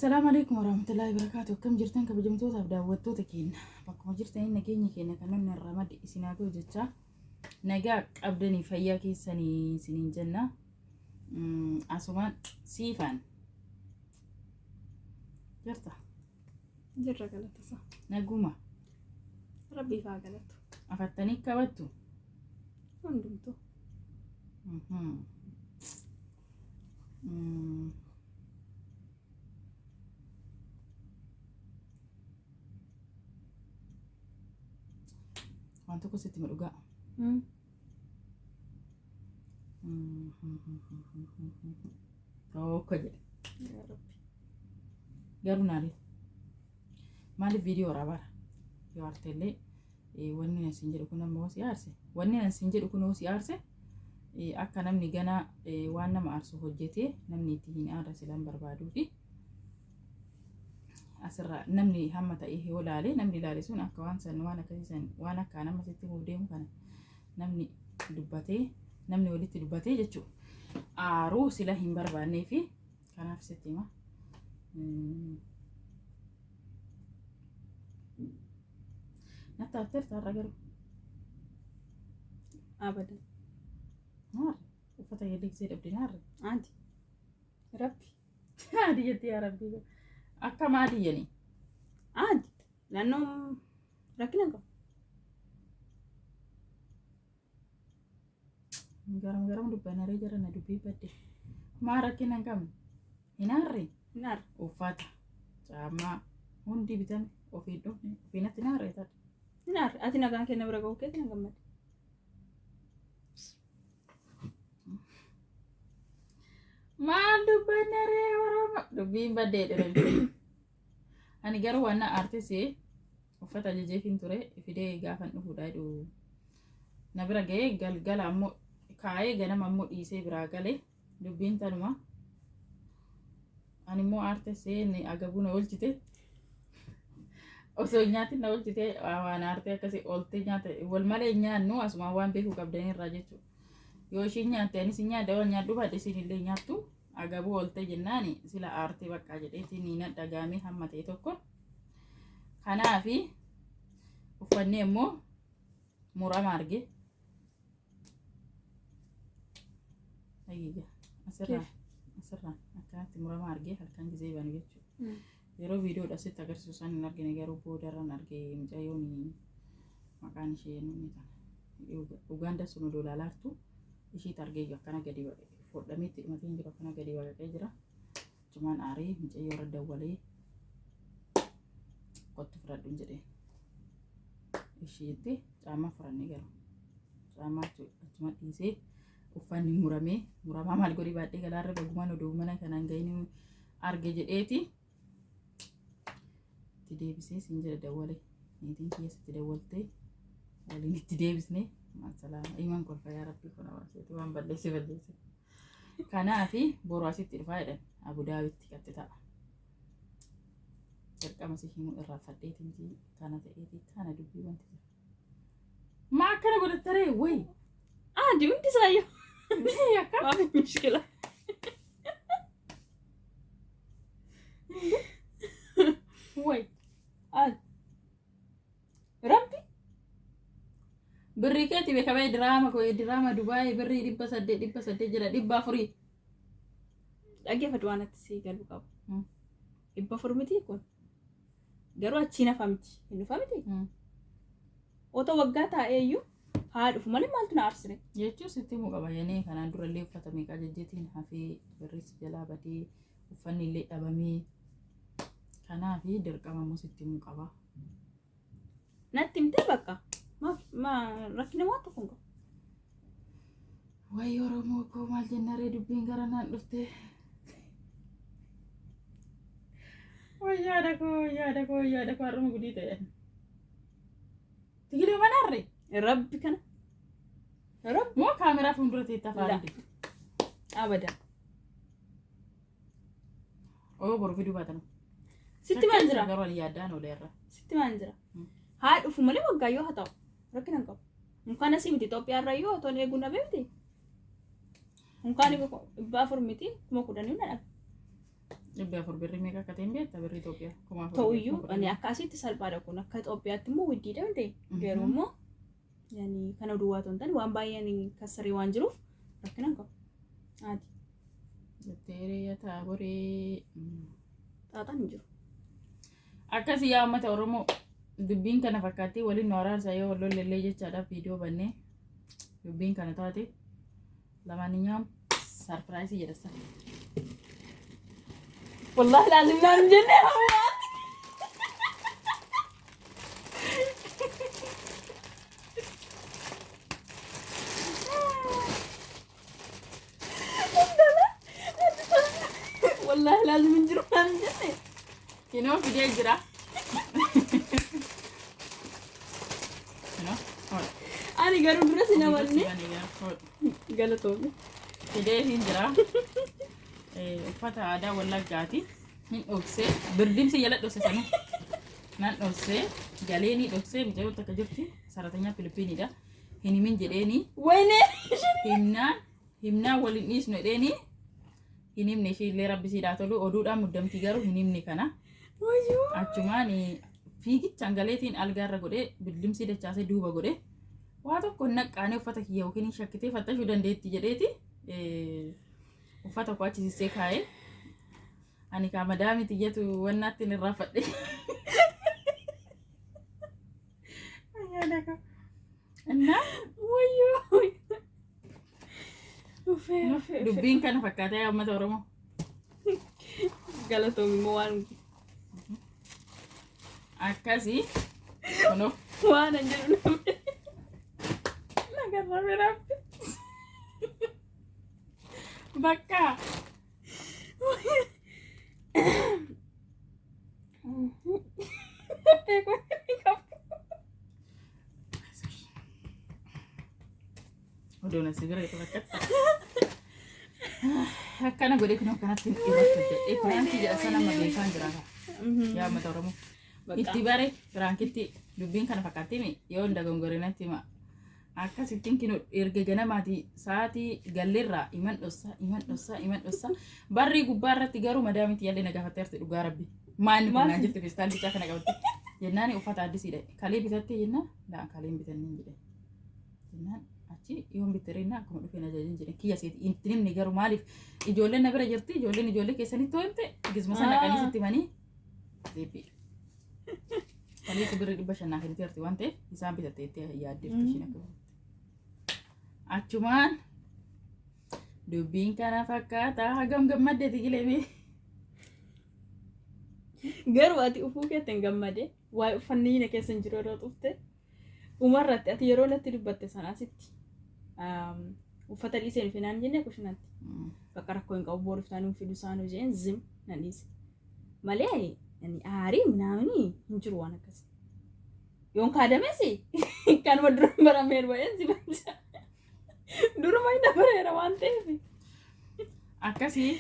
Salaamu alaikum warahmatullahi wabarakatuh. Akkam jirtan kabajamtootaaf daawwattoota keenya. Bakkuma jirtanii nageenya keenya kan namni irraa madde isin haa ga'u jechaa nagaa qabdanii fayyaa keessanii isiniin jenna. Asumaan siifaan jirta. Jirra galatasa. Naguma. Rabbiif haa galatu. Afattanii qabattu. Hundumtuu. Waan tokko sitti hima dhugaa. Tokko jedhe. Yaa Rabbi. Garuu naaliif? Maaliif viidiyoo waraabaa? Yoo aarte illee wanni nan siin jedhu kun amma si aarse. Wanni nan siin jedhu kun si aarse akka namni ganaa waan nama aarsu hojjetee namni itti hin aarre silaan barbaaduu fi asirraa namni hamma ta'e yoo laale namni ilaale sun akka waan san waan akkasii san waan akka nama sitti himuuf deemu kana namni dubbatee namni walitti dubbatee jechuudha. Aaruu sila hin barbaannee fi kanaaf sitti hima. Natti aarteerta har'a garuu. Abadan. Naarre. Uffata keellee gisee dhabde naarre. Adi. Rabbi. Adi jetti yaa rabbii. Akka maadii jedhani. Adi. Naannoo rakkina qabu. Garam garam dubbanaree jara na dubbii badde. Maa rakkina hin qabne? Hin aarre? Hin aarre. Uffata, caammaa hundi bitame ofiin dhufne ofiin natti hin aarre taate. Hin aarre. Ati nagaan kenna bira ga'uu keetti na gammade. Maal dubbanaree Oromoo? Dubbiin baddee dha. Ani garuu waan na aartise uffata ajajeefin ture fidee gaafan dhufuudha jedhu na bira ga'ee galgala ammoo kaa'ee ganama ammoo dhiisee biraa gale dubbiin tanuma. Ani immoo aartise ni agabuu na oolchite. Osoo hin nyaatin na oolchite waan aartee akkasii ooltee nyaate wal malee hin nyaannu asumaan waan beekuu qabdanirraa jechuudha. Yoo ishiin nyaatte anis hin nyaadha waan nyaadhu baadhe isiin illee nyaattu. Agabuu oolte jennaani sila aartee baqqaa jedheetiin ni dhagaamee hamma ta'e tokko. Kanaafi uffanni immoo murama arge. Ayyiyya asirraan asirraan akkanatti murama arge halkan gisee banu jechuudha. Yeroo viidiyoodha sitti agarsiisu san hin argine garuu boodarran arge mucayyoon maqaan ishee nuuni tana. Ugaanda sun odoo ilaalaartu ishiitti argee jiru akkana gadi fodhamee itti dhumatee hin jiru akkana gadi baqaqee jira. Achumaan aaree mucayyoo irra dawwalee kottu fudhadhuun jedhee. Ishii jettee caammaa furannee garuu caammaa achuma dhiisee uffanni muramee muramaa maal godhee baadhee galaarra bagumaan odoo mana kanaan gahinii arge jedheeti. Itti deebisee siin jedha dawwale. Niitiin kiyya sitti dawwaltee waliin itti deebisne. Maasalaama. Imaan kolfa yaa rabbii kun hawaaseeti waan balleesse balleesse. Kanaafi boru asitti dhufaa jedhan Abu Daabitti qaxxi ta'a. Dirqama si himuu irraanfadheeti miti kana ta'eeti kana dubbii wanti jira. Maa akkana godhattaree wayi. Adi hundi isaayyuu. Akka Maafi mushkila. Wayi. Adi. Rabbi. Birrii keeti beekamee diraama koo diraama Dubaayii birrii 800 800 jira 400. Dhaggeeffadhu waan atti sii galuu qabu. 400 miti kun. Garuu achiin hafa miti. Hin dhufa miti. Otoo waggaa taa'ee iyyuu haa dhufu malee maaltu na aarsire? Jechuun sitti himuu qaba yenee kanaan dura illee uffata meeqa ajajjeetiin hafee birris jalaa badee uffanni illee dhabamee kanaaf dirqama immoo sitti himuu qaba. Natti himtee bakka. Maaf maa rakkina waan tokko hin qabu. Wayi Oromoo koo maal jennaree dubbiin gara naan dhuftee. Wayyaadha koo wayyaadha koo wayyaadha koo har'uma gudii ta'e. Tigilee manaarre. Rabbi kana. Rabbi. Moo kaameraa fuuldura teetta La. afaan. Abadan. Oo boru fiduu baatan. Sitti maan jira? Garuu ani yaaddaan ooleerra. Sitti maan jira? Haa dhufu malee waggaa yoo haa ta'u rakkina hin qabu. Unkaan asii miti Itoophiyaa irra yoo otoon eeguun dhabee miti. Unkaan 400 miti 10,000 na dhabe. 400 birrii meeqa akka ta'e hin beektaa birrii Itoophiyaa? 4000. Ta'uyyuu ani akka asitti salphaadha kun, akka Itoophiyaatti immoo widdiidha miti. Garuu immoo yani kana duwwaa otoo hin taane waan baay'een kassaree waan jiruuf rakkina hin qabu. Ati Jetteeree taaboree. Xaaxaan hin jiru. Akkasii yaa uummata Oromoo, dubbiin kana fakkaatti. Waliin nu araarsa yoo wal lollellee jechaadhaaf viidiyoo bannee dubbiin kana taate. Lamaaninyaan surprise jedhassa. Wallaahi laazim naan hin jenne ammaatti. Wallaahi laazim hin jiru naan hin jenne. Kinoo fidee jira. Kinoo. Hodha. Ani garuu dura si namanne. Hodha. Galatoomi. Fidee hin jira. Uffata aadaa Wallaggaati. Hin dhoksee. Birdimsi jala dhokse sana. Nan dhoksee. Galeeni dhoksee, mucayyoo takka jirti. Saratanyaa Filipiinidha. Hin himin jedheeni. Wayne. Himnaan himnaan waliin dhiisnu jedheeni. Hin himne, ishee illee rabbi siidhaa tolu, oduudhaan muddamtii garuu hin himne kana. Wayyoo. Achumaan fiigichaan galeetiin algaarra godhee, birdimsii dachaasee duuba godhee, waa tokko hin naqqaanee, uffata kiyya yookiin hin shakkitee fattashuu dandeetti jedheeti uffata koo achi sissee kaa'ee, ani kaa madaamii tiyyatu wannaatti hin irraanfadhe. Innaa Wayyoo. Uffee uffee uffee. Dubbiin kana fakkaatee yaa uummata Oromoo. Galatoomi immoo waan Akkasii kunoo. Waan an jedhu namni. Nagarra biraatti. Bakka. Odoon asii bira itti fakkaata. Akkana godhee kunoo akkanatti irratti hojjedhee prank jedha sana amma beekaan jira. Yaa uummata Oromoo. Itti bare prankitti dubbiin kana fakkaatti yoo hin dogongorinatti hima. Akkasittiin kinoo erga ganamaati sa'aatii galleerraa iman dhossaa, iman dhossaa, iman dhossaa. Barrii gubbaa irratti garuu madaamitti yaallee na gaafatteerti, dhugaa rabbi. Maanni kun naan jette, feestaan bichaa kana qabatte. Jennaan uffata addisiidha. Kalee bitattee jennaan, laa, kaleen bitanneen jedhe. Jennaan achi yoon bitteerina akkuma dhufeen ajajin jedhe kiyya seeti. Itti himne garuu, maaliif ijoolleen na bira jirti, ijoolleen ijoollee keessanitti hoo himte gizma sana dhaqanii sitti himanii deebi'e. Kaleessa birrii 500 naa kenniteerti waan ta'eef isaan bitatte jettee yaaddeerti isheen akka bitatte. Achumaan dubbiin kana fakkaata, hagam gammaddeeti gilemee. Garuu ati ufuu keetti hin gammade. Waa'ee uffanni na keessa hin jiru yeroo xufte. Umarratti ati yeroo natti dubbatte sana asitti uffata dhiisee hin finaan jenne kushinaatti. Bakka rakkoo hin qabu, boruuf taanuu fidu isaanuu jeen zim nan dhiise. Malee ani aarii minaamini hin jiru waan akkasii. Yoon kaadames kanuma dura barameeru ba'een si bacha. Duruma hin dabareera waan ta'eef. Akkasii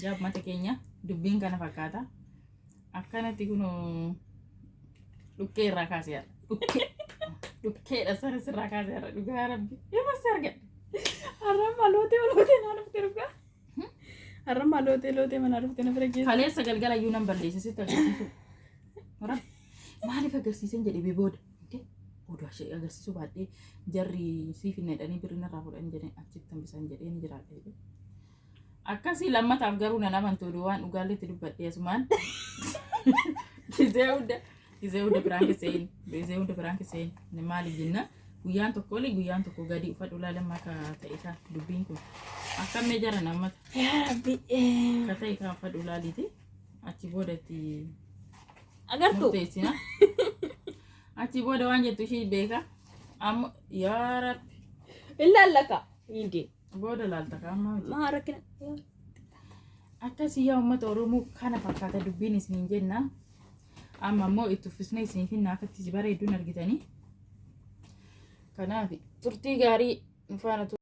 yaa uummata keenya, dubbiin kana fakkaata. Akkanatti kunoo dhukkee irraa kaasee haadha. Dhukkee dhukkeedha sana sirraa kaasee haadha, dhugaa rabbi. Yoo si argadhe. Har'a lootee lootee naa dhufte dhugaa. Har'a lootee lootee manaa dhufte na bira geesse. Kaleessa galgala iyyuu nan balleesse sitti agarsiisu. Rabbi maaliif agarsiisan jedhee booda. Oduu ishee agarsiisuu baadhee jarri siif hin jedhanii birrii narraa fudhan jedhee achitti hambisan jedhee ni jiraadhe. Akkasii lammataaf garuu nan amantu, oduu waan dhugaalleetti dubbadhee asumaan. Gizee hunda prank seen, gizee hunda prank seen maali jenna, guyyaan tokko oli guyyaan tokko gadi uffadhu ilaalan akka ta'e kan dubbiin kun akkammee jara nammata. Yaa Rabbi. Ka ta'e kan uffadhu ilaaliiti achi booda itti Agartuu. murteessina. Achi booda waan jettu ishii beeka. Amma yaa Rabbi. Ilaallaka. Hindi. Booda laalta kaammaa miti. Maa rakkina. Akkasii yaa uummata Oromoo, kana fakkaata dubbiin isiniin jenna. Amma immoo itti uffisnee isiniif hin naafatti bareedduun argitanii. Kanaaf turtii gaarii nu faana.